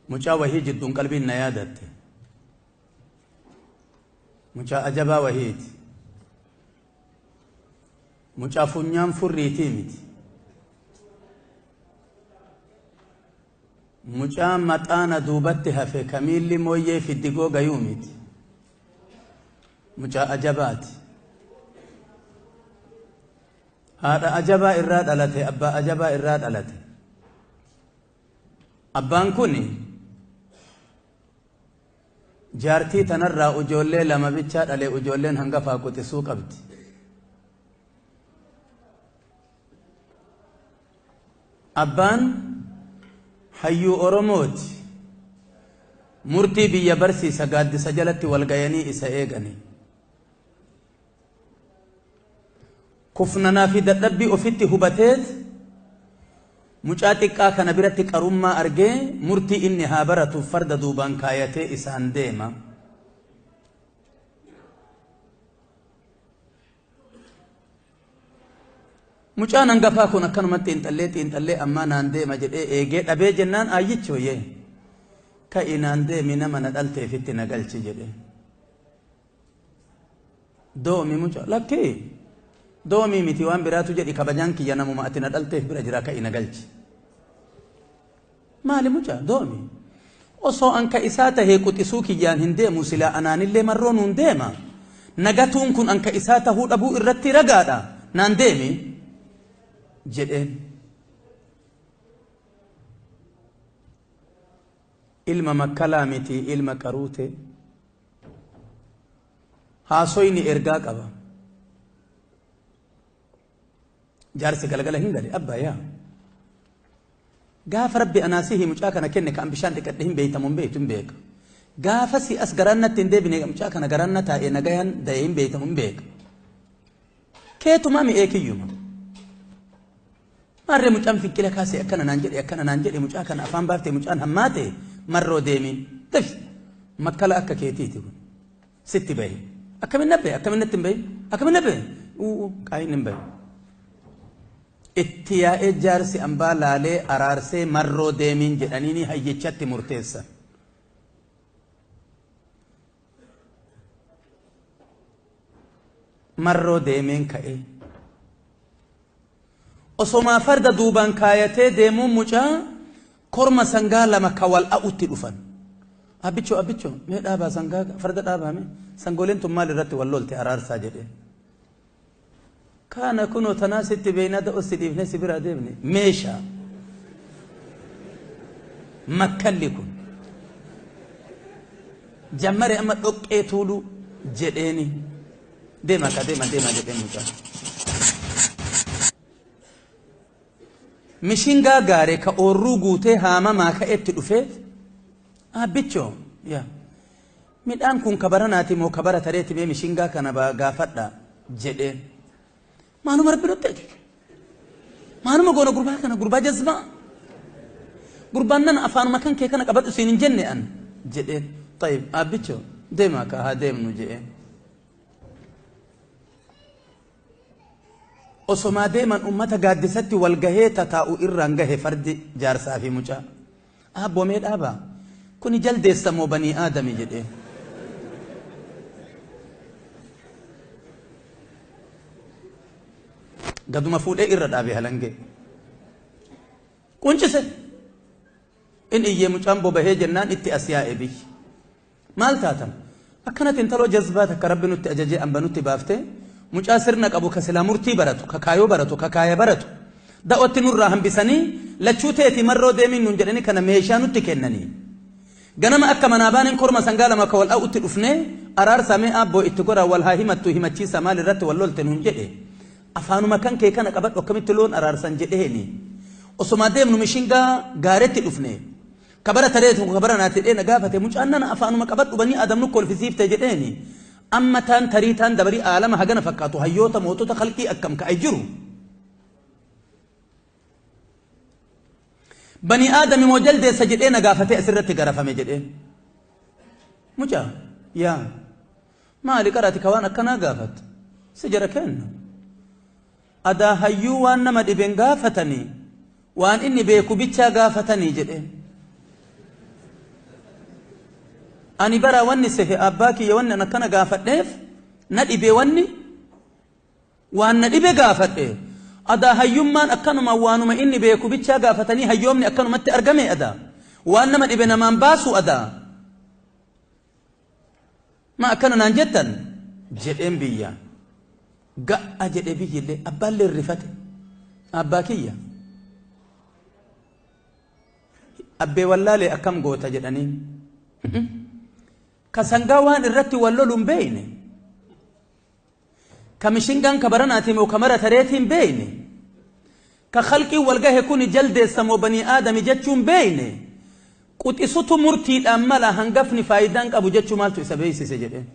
Mucaa wahii jidduun qalbiin na yaadatte. Mucaa ajabaa wahiiti. Mucaa funyaan furriitii miti. Mucaa maxaana duubatti hafe kamiilli mooyyee fiddigoo gayuu miti. Mucaa ajabaati. Haadha ajabaa irraa dhalate, abbaa ajabaa irraa dhalate. Abbaan kun jaartii tanarraa ujoollee lama bichaa dhale, ujoolleen hangafaa quxisuu qabdi. Abbaan hayyuu Oromooti. Murtii biyya barsiisa, gaaddisa jalatti wal gayanii isa eegani. Kufnanaa fi dadhabbii ofitti hubateet mucaa xiqqaa kana biratti qarummaa argee murtii inni haa baratuuf farda duubaan kaayatee isaan deema. Mucaan hangafaa kun akkanumatti xiinxallee xiinxallee ammaa naan deema jedhee eegee dhabee jennaan, aayyichoo yee, ka'i naan deemi, nama na dhalteefitti na galchi jedhee. Doomi mucaa, lakkii doomii miti, waan biraatu jedhi, kabajaan kiyya namuma ati na dhalteef bira jira, ka'i na galchi. Maali mucaa doomi? Osoo an ka isaa tahee quxisuu kiyyaan hin deemu, silaa anaanillee marroo nuun deema. Nagatuun kun an ka isaa tahuu dhabuu irratti ragaadha. Naan deemi jedheen. Ilma makkalaa miti, ilma qaruute. Haasoyni ergaa qaba. Jaarsi galgala hin gale, abbaa yaa. Gaafa rabbi anaasii mucaa kana kenne kan bishaan dhiqadhe hin beeytamu hin beektu hin beeka. Gaafa si as garaan natti hin deebine, mucaa kana garaan na taa'ee nagayaan da'ee hin beeytamu hin beeka. Keetumaa mi'ee kiyyuma. Maarree mucaan fiqqila kaasee akkana naan jedhe, akkana naan jedhe, mucaa kana afaan baaftee mucaan hammaate, marroo deemiin. Dafi makkala akka keetiiti kun. Sitti bahe. Akkamin na bahe? Akkamin natti hin bahin? Akkamin na bahe? Uu qaayin hin bahe. Itti yaa'ee jaarsi ambaa laalee araarsee marroo deemiin jedhaniini hayyichatti murteessan. Marroo deemeen ka'ee. Osomaa farda duubaan kaayatee deemuun mucaa korma sangaa lama ka wal a'utti dhufan. Abbichoo, abbichoo, mee dhaabaa sangaa, farda dhaabaa, mee sangooleen tun maal irratti wal lolte, araarsaa jedhee. Kaana kunoo tanaa sitti beeynaa da'o si dhiifnee si biraa deemne meeshaa. Makkalli kun. Jammare amma dhoqqee tuuluu jedheeni. Deema ka deema deema jedheen mucaa. Mishingaa gaare ka oorruu guutee haamamaa ka'etti dhufee, abbichoo yaa, midhaan kun ka baranaati moo ka bara tareeti, mee mishingaa kana gaafadha jedheen. Maaluma rabbi nutti ajaje? Maaluma goona gurbaa kana, gurbaa jazbaa? Gurbaan nana afaanuma kan kee kana qabadhu siin hin jenne an jedheen. Tayyib, abbichoo, deemaa ka haa deemnu jedheen. Osomaa deeman ummata gaaddisatti wal gahee tataa'u irraan gahe fardi jaarsaa fi mucaa. Aabboo, mee dhaabaa. Kuni jaldeessa moo banii aadami jedhee. Gaduma fuudhee irra dhaabe halangee. Quncise. In iyyee mucaan bobahee jennaan itti as yaa'e biyyi. Maal taatan? Akkanatti intaloo jazbaa takka rabbi nutti ajajee amba nutti baaftee, mucaa sirna qabu ka silaa murtii baratu, ka kaayoo baratu, ka kaaya baratu, da'otti nurraa hambisanii, lachuu teeti marroo deemiin nuun jedhanii kana meeshaa nutti kennanii. Ganama akka manaa baaneen korma sangaa lama ka wal a'utti dhufnee, araarsaa mee aabboo itti goraa, wal haa himattu himachiisaa, maal irratti wal lolte nuun jedhe. Afaanuma kan kee kana qabadhu akkamitti loon araarsan jedheeni. Osomaa deemnu mishingaa gaaretti dhufne. Kabara tareetu kabara naati jedhee na gaafate, mucaan nana afaanuma qabadhu banii aadam nu kolfisiifte jedheeni. Amma taan tarii taan dabarii aalama hagana fakkaatu hayyoota mootota kalqii akkam ka'e jiru. Banii aadami moo jaldeessa jedhee na gaafatee asirratti garafame jedheen. Mucaa yaa, maali qaraati ka waan akkanaa gaafattu? Si jara kenna. Adaa hayyuu waan nama dhiben gaafatanii. Waan inni beeku bichaa gaafatanii jedheen. Ani bara wanni sehe abbaa kiyya wanni an akkana gaafadheef na dhibe, wanni waan na dhibe gaafadhe. Adaa hayyummaan akkanuma waanuma inni beeku bichaa gaafatanii hayyoomni akkanumatti argame, adaa waan nama dhibe namaan baasu, adaa ma akkana naan jettan jedheen. Biyya ga'a jedhe, biyyillee abbaallee rifate. Abbaa kiyya abbee wallaalee akkam goota jedhaniin, ka sangaa waan irratti wal lolu hin beeyne, ka mishingaan ka baranaati moo ka mara tareetiin beeyne, ka khalqiin wal gahe kuni jaldeessa moo banii aadami jechuun beeyne, quxisutu murtiidhaan mala, hangafni faayidaan qabu jechuu maaltu isa beeysise jedheen.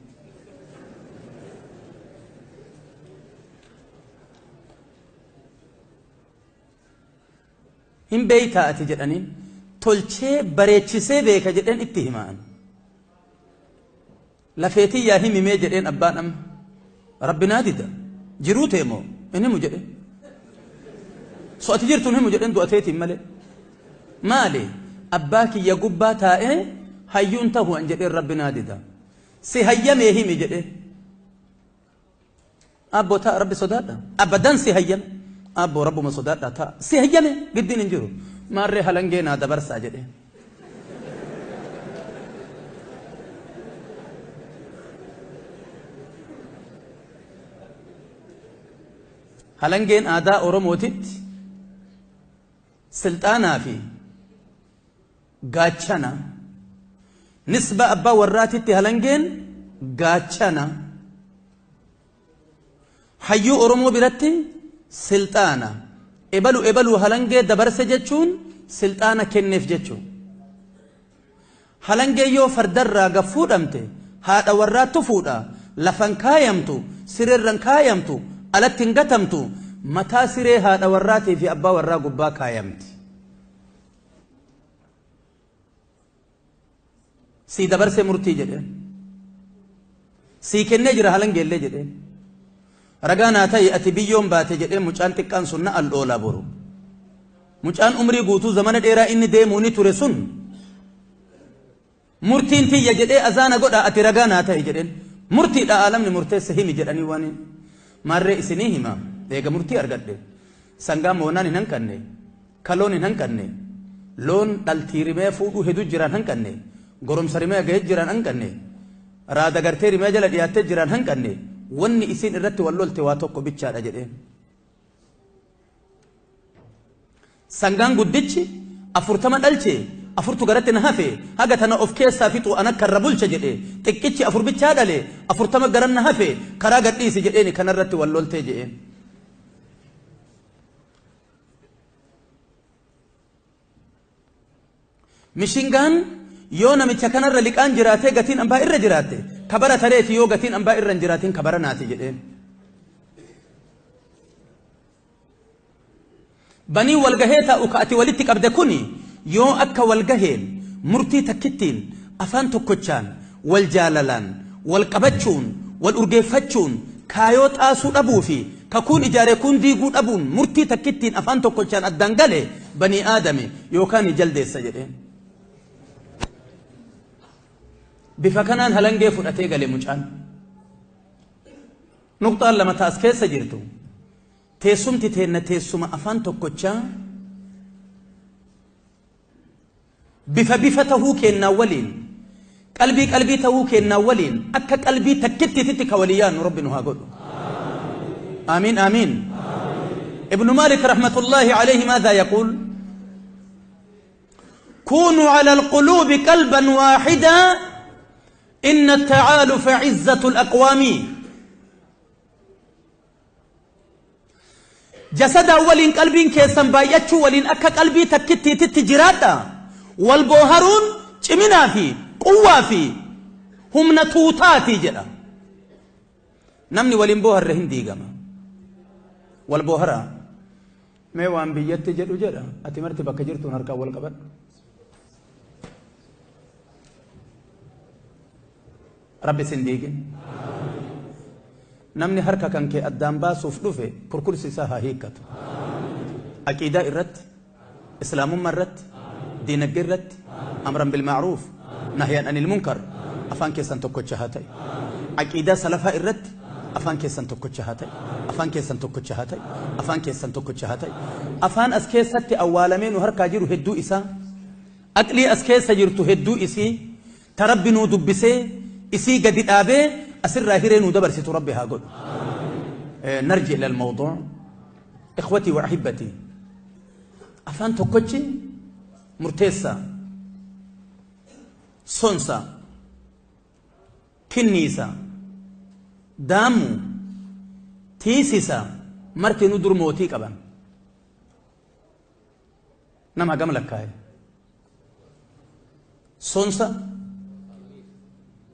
Hin beeytaa ati jedhaniin. Tolchee bareechisee beeka jedheen itti himaan. Lafeetiyyaa himimee jedheen. Abbaan amma rabbi naa dida jiruu teemoo hin himu jedhe. So ati jirtuun himu jedheen, du'ateetiin malee. Maali abbaa kiyya gubbaa taa'ee hayyuun tahu an jedheen, rabbi naa dida. Si hayyamee himi jedhee. Abboo ta'a, rabbi sodaadha. Abadan si hayyame. Abboo rabbuma sodaadha, ta'a. Si hayyame, giddiin hin jiru. Maarree halangee naa dabarsaa jedhee. Halangeen aadaa Oromootitti silxaanaa fi gaachana. Nisba abbaa warraatitti halangeen gaachana. Hayyuu Oromoo biratti silxaana. Ebalu ebaluu halangee dabarse jechuun silxaana kenneef jechuun. Halangee yoo fardarraa gad fuudhamte haadha warraattu fuudha. Lafan kaayamtu, sireerran kaayamtu, alatti hin gatamtu, mataa siree haadha warraatii fi abbaa warraa gubbaa kaayamti. Sii dabarsee murtii jedheen. Sii kennee jira halangeellee jedheen. Ragaa naa ta'i, ati biyyoon baate jedhee. Mucaan xiqqaan sun na aldhoolaa boru. Mucaan umrii guutuu zamana dheeraa inni deemuu ni ture sun murtiin tiyya jedhee azaana godha, ati ragaa naa ta'i jedheen. Murtiidha aalamni murteesse, himi jedhanii. Waan maarree isinii hima, eega murtii argadhe. Sangaa moonaan hin hanqanne, kaloon hin hanqanne, loon dhaltii rimee fuudhuu hedduu jiraan hanqanne, goromsa rimee gahee jiraan hanqanne, raada gartee rimee jala dhiyaattee jiraan hanqanne. Wanni isiin irratti wal lolte waa tokko bichaadha jedheen. Sangaan guddichi 40 dhalche, afurtu garatti na hafe, haga tana of keessaa fixu an akka irra bulcha jedhe. Xiqqichi afur bichaa dhale, 40 garan na hafe, karaa gadhiisi jedheeni, kanarratti wal loltee jedheen. Mishingaan yoo namicha kanarra liqaan jiraatee gatiin ambaa irra jiraatte kabara tareeti, yoo gatiin ambaa irra hin jiraatin kabara naati jedheen. Banii walgahee taa'u ka ati walitti qabde kuni yoo akka walgaheen murtii takkittiin afaan tokkochaan wal jaalalaan wal qabachuun wal urgeeffachuun kaayoo xaasuu dhabuu fi kakuun ijaare kun diiguu dhabuun murtii takkittiin afaan tokkochaan addaan gale banii aadame yookaan jaldeessa jedheen. Bifa kanaan halangee fudhatee gale mucaan. Nuqxaan lama taas keessa jirtu. Teessumti teenna teessuma afaan tokkochaa bifa bifa tahuu kennaa waliin, qalbii qalbii tahuu kennaa waliin, akka qalbii takkittiititti ka walii yaannu rabbi nu haa godhu. آمين آمين. ابن مالك رحمة الله عليه ماذا يقول؟ كونوا على القلوب قلبا واحدا إن التعالف عزة الأقوام. Jasada waliin qalbiin keessan baay'achuu waliin akka qalbii takkittiititti jiraadha. Wal booharuun ciminaa fi quwwaa fi humna tuutaati jedha. Namni waliin booharre hin diigama. Wal booharaa. Mee waan biyyatti jedhu jedha, ati marti bakka jirtuun harkaan wal qabadhu. Rabbi sin diigin. Namni harka kan kee addaan baasuuf dhufe kurkursi isaa haa hiikkatu. Aqiidaa irratti, Islaamummaa irratti, diinagdee irratti, amran bilma'ruuf, nahyaan anil munkar, afaan keessan tokkocha haa ta'e. Aqiidaa salafaa irratti afaan keessan tokkocha haa ta'e. Afaan keessan tokkocha haa ta'e. Afaan keessan tokkocha haa ta'e. Afaan as keessatti awwaalamee nu harkaa jiru hedduu isaa, aqlii as keessa jirtu hedduu isii, ta Rabbi nuu dubbisee isii gadi dhaabee asirraa hiree nuu dabarsitu Rabbi haa godhu. نرجع إلى الموضوع إخوتي وأحبتي. Afaan tokkochi murteessaa, sonsa, kinniisa, daamu, tiisisa, martinuu dur mootii qaban. Nama hagam lakkaa'e? Sonsa,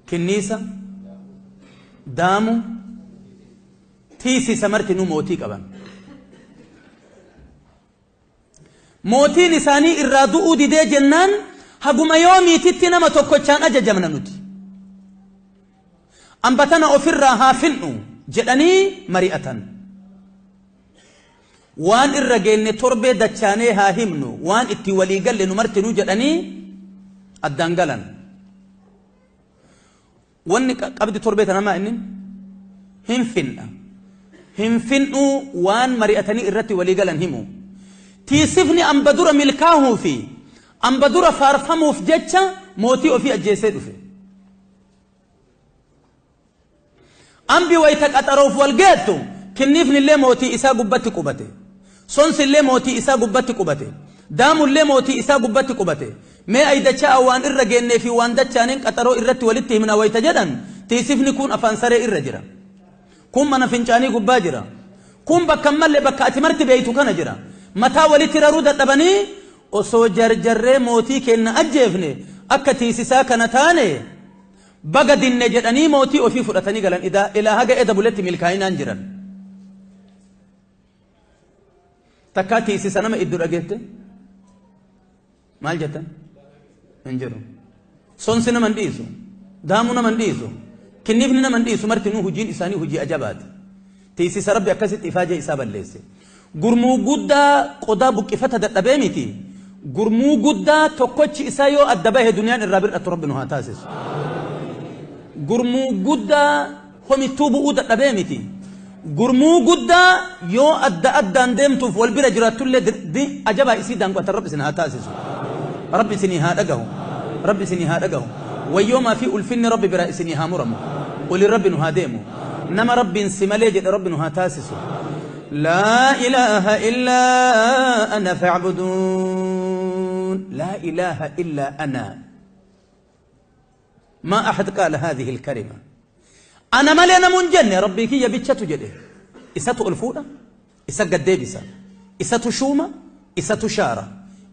kinniisa, daamu, tiisisa, martinuu mootii qaban. Mootiin isaanii irraa du'uu didee jennaan, haguma yoomiititti nama tokkochaan ajajamna nuti, ambatana ofirraa haa fin'u jedhanii mari'atan. Waan irra geenne torbee dachaanee haa himnu, waan itti walii galle nu martinuu jedhanii addaan galan. Wanni qabdi torbee tanamaa inni hin fin'a hin fin'uu, waan mari'atanii irratti walii galan himu. Tiisifni amba dura milkaahuu fi amba dura faarfamuuf jecha mootii ofii ajjeesee dhufe. Ambi wayta qaxaroof wal geettu, kinniifni illee mootii isaa gubbatti qubate, sonsi illee mootii isaa gubbatti qubate, daamullee mootii isaa gubbatti qubate. Mee aydachaa waan irra geennee fi waan dachaaniin qaxaroo irratti walitti himna wayta jedhan, tiisifni kun afaan saree irra jira, kun mana fincaanii gubbaa jira, kun bakka mallee bakka ati marti beeytu kana jira. Mataa walitti raruu dadhabanii, osoo jarjarree mootii kenna ajjeefne akka tiisisaa kana taane baga dinne jedhanii mootii ofii fudhatanii galan. Ilaa haga eda buletti milkaa'inaan jiran. Takkaa tiisisa nama iddu dhageette? Maal jettan? Hin jiru. Sonsi nama hin dhiisu, daamuu nama hin dhiisu, kinniifni nama hin dhiisu. Martinuu hojiin isaanii hojii ajabaati. Tiisisa Rabbi akkasitti ifaajee isaa balleesse. Gurmuu guddaa qodaa buqqifata dadhabee miti. Gurmuu guddaa tokkochi isaa yoo adda bahe duniyaan irraa bir'attu Rabbi nu haa taasisu. Gurmuu guddaa homittuu bu'uu dadhabee miti. Gurmuu guddaa yoo adda addaan deemtuuf wal bira jiraattullee ajabaa isii daanqatan Rabbi isin haa taasisu. Rabbi isinii haa dhagahu. Rabbi isinii haa dhagahu. Wayyoomaa fi ulfinni Rabbi biraa isinii haa muramu. Olin Rabbi nu haa deemu. Nama Rabbiin si malee jedhe Rabbi nu haa taasisu. لا إله إلا أنا فاعبدون. لا إله إلا أنا، ما أحد قال هذه الكلمة. أنا مالي أنا من جنة ربي كي يبتشتو جده. إساتو ألفونا، إسا قديبسا، إساتو شوما، إساتو شارة،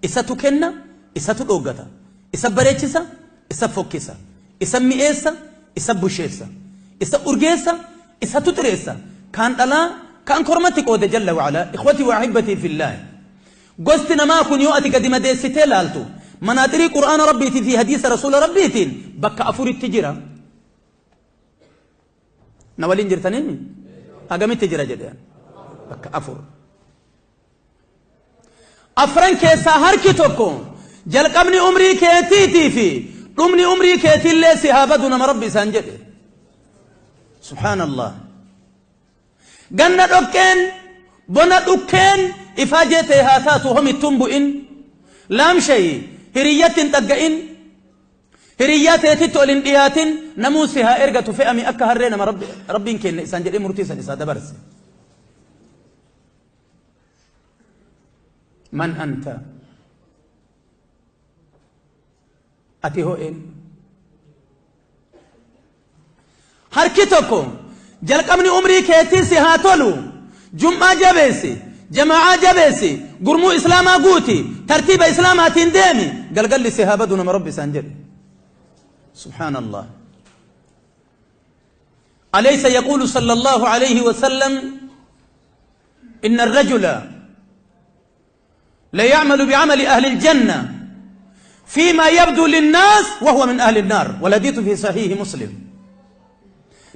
إساتو كنة، إساتو دوغتا، إسا بريتشسا، إسا فوكسا، إسا مئيسا، إسا بوشيسا، إسا أرجيسا، إساتو تريسا، كان ألا كان كرمتك قود جل وعلا. إخوتي وأحبتي في الله، قلت ما كن يؤتي قدم ديستي لالتو مناطري قرآن ربيتي في حديث رسول ربيتي بك أفور التجرة نوالين جرتنين أقام التجرة جدا بك أفور أفرن كيسا هركي توكو جلقبني أمري كيتيتي في أمني أمري كيتي اللي سهابدنا ما ربي سانجد. سبحان الله. Ganna dhokkeen, bona dhukkeen, ifaajee ta'e haa taatu, homittuun bu'in, laamshayi, hiriyyatti hin xagga'in, hiriyyaa teetitti ol hin dhiyaatin, namuu si haa ergatu, fe'ami akka harree nama Rabbiin kenne isaan jedhee murtii san isaa dabarse. من أنت؟ Ati hoo eenyu? Harki tokko jalqabni umrii keetii si haa tolu, jum'aa jabeessi, jamaa'aa jabeessi, gurmuu islaamaa guuti, tartiiba islaamaatiin deemi, galgalli si haa badu nama Rabbi isaan jedhe. سبحان الله. أليس يقول صلى الله عليه وسلم: إن الرجل ليعمل بعمل أهل الجنة فيما يبدو للناس وهو من أهل النار؟ والحديث في صحيح مسلم.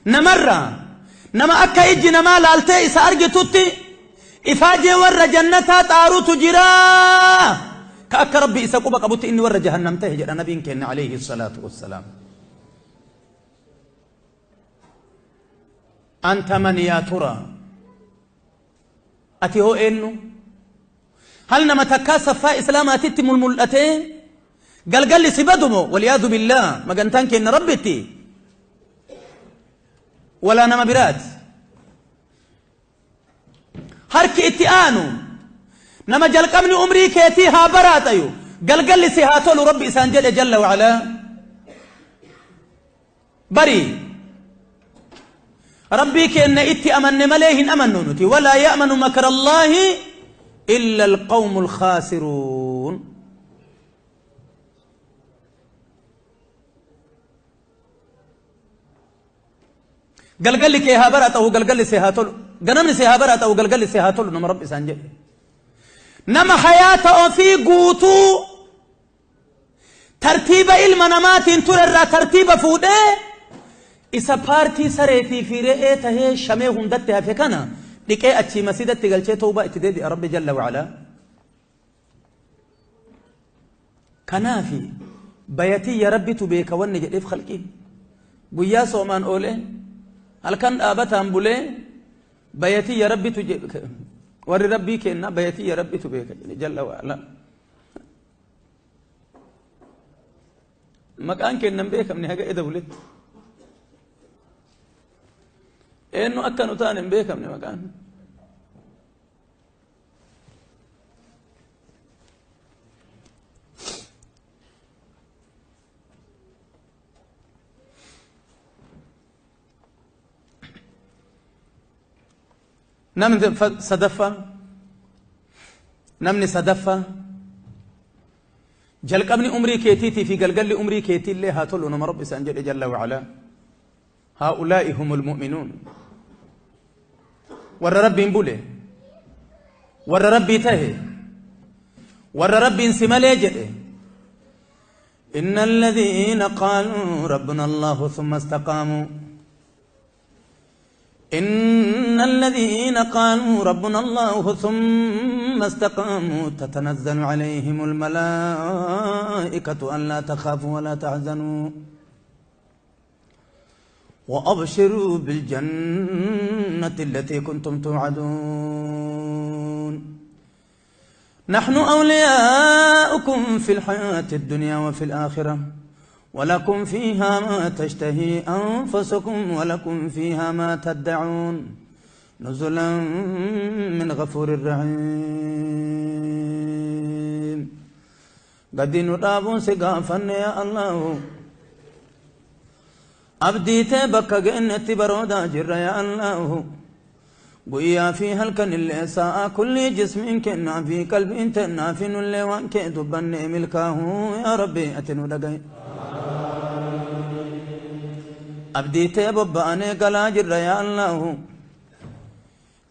Namarra nama akka ijji namaa laaltee isa argitutti ifaajee warra jannataa xaarutu jira. Akka Rabbi isa quba qabutti inni warra jahannam tahe jedha nabiin keenya alayhi salaatu wassalaam. Anta man yaa tura, ati hoo eenyu? Hal nama takkaa saffaa islaamaatitti mulmul'atee galgalli si badumo? Walyaadu billaah, magantaan keenya Rabbitti walaa nama biraati. Harki itti aanu nama jalqabni umrii keetii haa baraatayu, galgalli si haa tolu Rabbi isaan jedhe jalla wacalaa. Bari Rabbii keenya itti amanne malee hin amannu nuti. Walaa ya'manu makra Allaahi illa alqawmu alkhaasiruun. Galgalli kee haa barata'u, galgalli si haa tolu, ganamni si haa barata'u, galgalli si haa tolu nama Rabbi isaan jedhe. Nama hayaata ofii guutuu tartiiba ilma namaatiin ture irraa tartiiba fuudhee isa paartii sareetii fi re'ee tahee shamee hundatti hafe kana dhiqee achii masjidatti galchee tawbaa itti deebi'a Rabbi jalla wa'alaa. Kanaafi bayatiyya Rabbitu beeka wanni jedheef khalqiin. Guyyaa soomaan oolee, halkan dhaabataan bulee, bayatiyya Rabbitu, warri Rabbii kenna bayatiyya Rabbitu beeka jedhe jalla wa'alaa. Maqaan kennan beekamne haga eda buletti. Eenyu akka nu taane hin beekamne maqaan. Namni sadaffaa, namni sadaffaa jalqabni umrii keetiitii fi galgalli umrii keetiillee haa tolu nama Rabbi isaan jedhe jalla wa'alaa. Haa'ulaa'i humul mu'minuun. Warra Rabbiin bule, warra Rabbii tahe, warra Rabbiin si malee jedhe. إن الذين قالوا ربنا الله ثم استقاموا، إن الذين قالوا ربنا الله ثم استقاموا تتنزل عليهم الملائكة أن لا تخافوا ولا تحزنوا وأبشروا بالجنة التي كنتم توعدون. نحن أولياؤكم في الحياة الدنيا وفي الآخرة ولكم فيها ما تشتهي أنفسكم ولكم فيها ما تدعون نزلا من غفور رحيم. قد نراب سقافا يا الله، أبديت بك جنة برودا جر يا الله. Guyyaa fi halkan illee sa'a kulli jismiin kennaa fi qalbiin tennaa fi nullee waan kee dubbanne milkaa'uu yaa Rabbi ati nu dhagaye. Abdii tee bobba'anee galaa jirra yaa Allahu.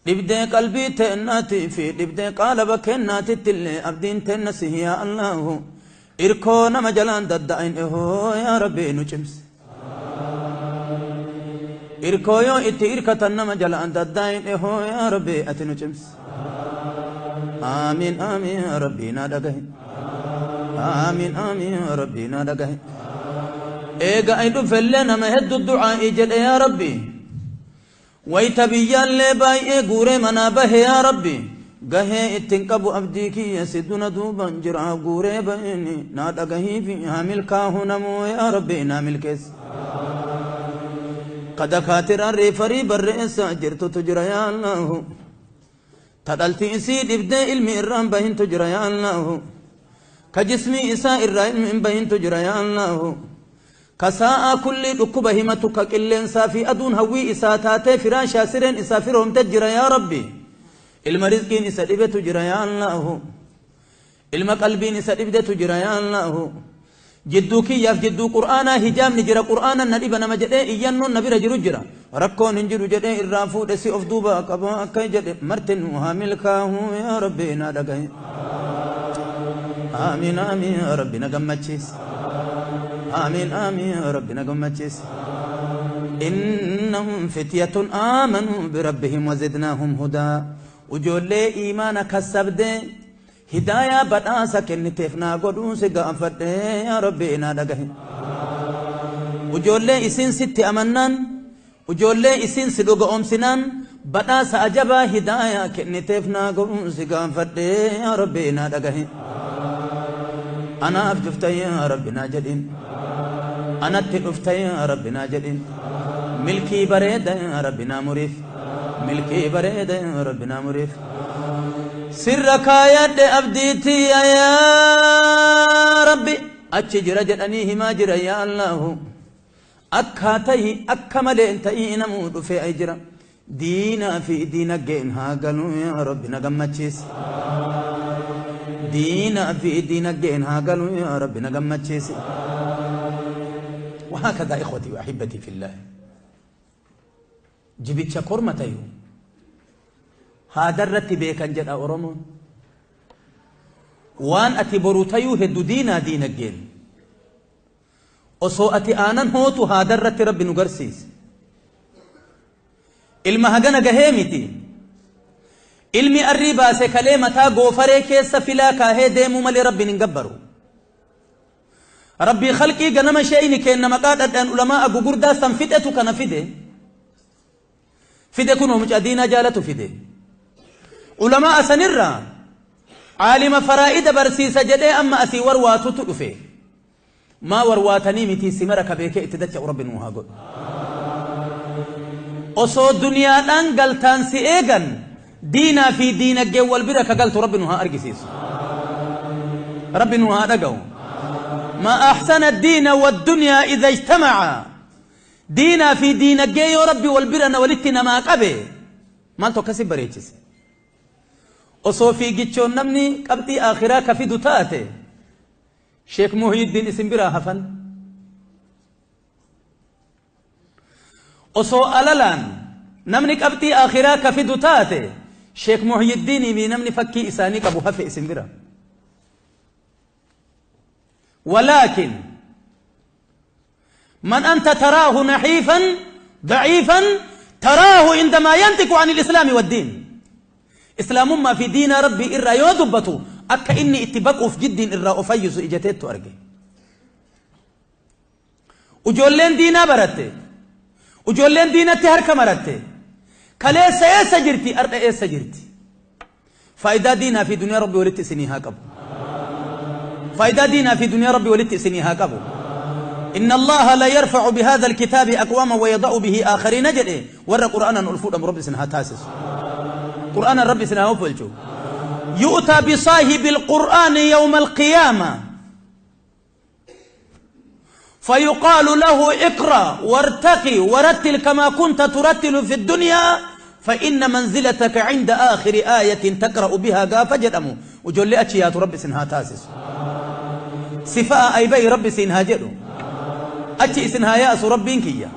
Dhibdee qalbii teennaatii fi dhibdee qaalaba kennaatitti illee abdiin teenna sihi yaa Allahu. Irkoo nama jalaan dadda'in ehoo yaa Rabbi nu cimsi. Irkoo yoo itti irkatan nama jalaan dadda'in ehoo yaa Rabbi ati nu cimsi. Amiin amiin yaa Rabbi na dhagahi. Amiin amiin yaa Rabbi na dhagahi. Eega ay dhufellee nama hedduu du'aa'ii jedhe yaa Rabbi. Wayta biyyaallee baay'ee guuree manaa bahe yaa Rabbi. Gahee ittiin qabu abdii kiyya si duna duuban jira guuree baheni naa dhagahii fi haa milkaahu namoo yaa Rabbi naa milkeessi. Kadakaatiraan reefarii barreessaa jirtutu jira yaa Allahu. Ta dhalti isii dhibdee ilmi irraan bahintu jira yaa Allahu. Ka jismii isaa irraa ilmi hin bahintu jira yaa Allahu. Ka sa'a kulli dhukkuba himatu, ka qilleensaa fi aduun hawwii isaa taatee firaashaa sireen isaa firoomte jira yaa Rabbi. Ilma rizqiin isa dhibetu jira yaa Allahu. Ilma qalbiin isa dhibdetu jira yaa Allahu. Jidduu kiyyaaf jidduu Qur'aanaa hijaabni jira, Qur'aana na dhiba nama jedhee iyyannoon na bira jiru jira. Rakkoon hin jiru jedhee irraa fuudhe si of duuba qaba akka jedhe marti nu haa milkaahu yaa Rabbi na dhagahe. Amiin amiin yaa Rabbi na gammachiisi. Amiin amiin yaa Rabbi na gammachiisi. إنهم فتية آمنوا بربهم وزدناهم هدى. Ujoollee iimaana kassabde Hidaayaa badhaasa kenniteef naa godhuu si gaafadhe yaa Rabbi naa dhagahe. Ijoollee isin sitti amannaan, ijoollee isin si dhuga oomsinaan, badhaasa ajabaa hidaayaa kenniteef naa godhuu si gaafadhe yaa Rabbi naa dhagahe. Anaaf jufta yaa Rabbi naa jedhin. Anatti dhufta yaa Rabbi naa jedhin. Milkii bareeda yaa Rabbi naa muriif. Milkii bareeda yaa Rabbi naa muriif. Sirra kaayadhe abdiitii yaa Rabbi achi jira jedhanii himaa jira yaa Allahu. Akka tahi akka malee hin ta'ii namuu dhufee ay jira. Diinaa fi diinagdeen haa galuu yaa Rabbi na gammachiisi. Diinaa fi diinagdeen haa galuu yaa Rabbi na gammachiisi. وهكذا إخوتي وأحبتي في الله. Jibicha korma tayu haadarratti beekan jedha Oromoon. Waan ati boru tayuu heddu diinaa diinaggeen osoo ati aanan hootu haadarratti Rabbi nu garsiise. Ilma hagana gahee miti, ilmi arrii baase kalee mataa goofaree keessa filaa kaahee deemuu malee Rabbiin hin gabbaru. Rabbii khalqii ganama sheeyni kenna maqaa dhadhaan ulamaa gugurdaa san fixetu kana fide. Fide kunoo mucaa diinaa jaalatu fide. Ulamaa sanirraa caalima faraa'ida barsiisa jedhee amma asii warwaatutu dhufe. Maa warwaatanii miti, simara ka beekee itti dacha'u Rabbi nuu haa godhu. Osoo duniyaadhaan galtaan si eegan, diinaa fi diinaggeen wal bira ka galtu Rabbi nu haa argisiisu. Rabbi nu haa dhaga'u. ما أحسن الدين والدنيا إذا اجتمعا. Diinaa fi diinaggee yoo Rabbi wal bira na walitti namaa qabe, maaltu akkasi bareechise? Osoo fiigichoon namni qabxii akhiraa ka fidu taate, Sheek Muhyiddin isin biraa hafan. Osoo alalaan namni qabxii akhiraa ka fidu taate, Sheek Muhyiddinii fi namni fakkii isaanii qabu hafe isin bira. ولكن من أنت تراه نحيفا ضعيفا تراه عندما ينطق عن الإسلام والدين. إسلام ما في دين ربي إرى يودبته أكا إني اتبقوا في جد إرى أفيز إجتيت أرجي. Ujoolleen diinaa baratte, ujoolleen diinatti harka maratte, kaleessa eessa jirti? Ardha eessa jirti? Faayidaa diinaa fi duniyaa Rabbi walitti isinii haa qabu. Faayidaa diinaa fi duniyaa Rabbi walitti isinii haa qabu. إن الله لا يرفع بهذا الكتاب أقواما ويضع به آخرين jedhe. Warra قرآنا الفود ربي سنها تاسس قرآن ربي سنها فلجو. يؤتى بصاحب القرآن يوم القيامة فيقال له: اقرأ وارتقي ورتل كما كنت ترتل في الدنيا، فإن منزلتك عند آخر آية تقرأ بها. Gaafa jedhamu ujoollee achi yaatu Rabbi isin haa taasisu. Sifaa aybay Rabbi isin haa jedhu. Achi isin haa yaasu Rabbiin kiyya.